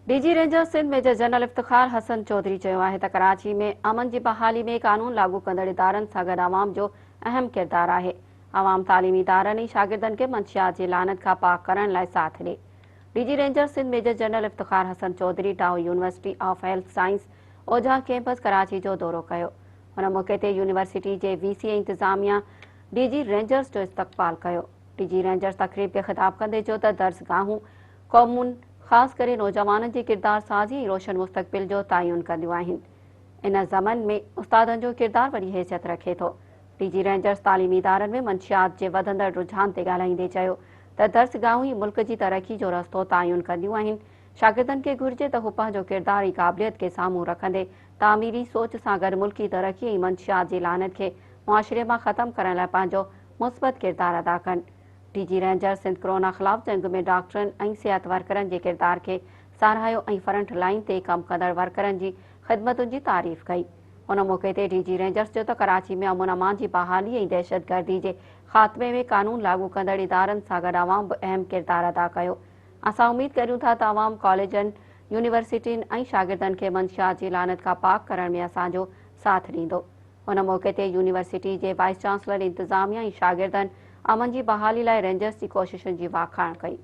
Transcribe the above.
D G Rangers Sindh major general Iftikhar Hassan Chaudhry چيو آهي ته ڪراچي ۾ امن جي بحالي ۾ قانون لاڳو ڪندڙ ادارن سان گڏ عوام جو اهم ڪردار آهي، عوام تعليمي ادارن ۽ شاگردن کي منشيات جي لعنت کان پاڪ ڪرڻ لاء ساٿ ڏي. D G Rangers Sindh major general Iftikhar Hassan Chaudhry Dow university of health science Ojha campus Karachi جو دورو ڪيو. ان موقعي تي يونيورسٽي جي وي سي ۽ انتظاميا ڊي جي رينجرز جو استقبال ڪيو. ڊي جي رينجرز تقريب کي خطاب ڪندي چيو ته درسگاهون قومن خاص ڪري نوجوانن جي ڪردار سازي ۽ روشن مستقبل جو تعين ڪنديون آهن. ان ضمن ۾ استادن جو ڪردار وڏي حيثيت رکي ٿو. ڊي جي رينجرز تعليمي ادارن ۾ منشيات جي وڌندڙ رجحان تي ڳالهائيندي چيو ته درسگاهون ئي ملڪ جي ترقي جو رستو تعين ڪنديون آهن، شاگردن کي گهرجي ته هو پنهنجو ڪردار ۽ قابليت کي سامهون رکندي تعميري سوچ سان گڏ ملڪي ترقي ۽ منشيات جي لعنت کي معاشري مان ختم ڪرڻ لاء پنهنجو مثبت ڪردار ادا ڪن. D G Rangers Sindh corona خلاف جنگ ۾ ڊاڪٽرن ۽ صحت ورڪرن جي ڪردار کي ساراهيو ۽ فرنٽ لائين تي ڪم ڪندڙ ورڪرن جي خدمتن جي تعريف ڪئي. ان موقعي تي ڊي جي رينجرز چيو ته ڪراچي ۾ امن امان جي بحالي ۽ دهشتگردي جي خاتمي ۾ قانون لاڳو ڪندڙ ادارن سان گڏ عوام به اهم ڪردار ادا ڪيو. اسان اميد ڪريون ٿا ته عوام ڪاليجن، يونيورسٽين ۽ شاگردن کي منشيات جي لعنت کان پاڪ ڪرڻ ۾ اسان جو ساٿ ڏيندو. ان موقعي تي يونيورسٽي جي وائيس چانسلر، انتظاميا ۽ شاگردن امن جي بحالي لاء رينجرز جي ڪوششن جي واکاڻ ڪئي.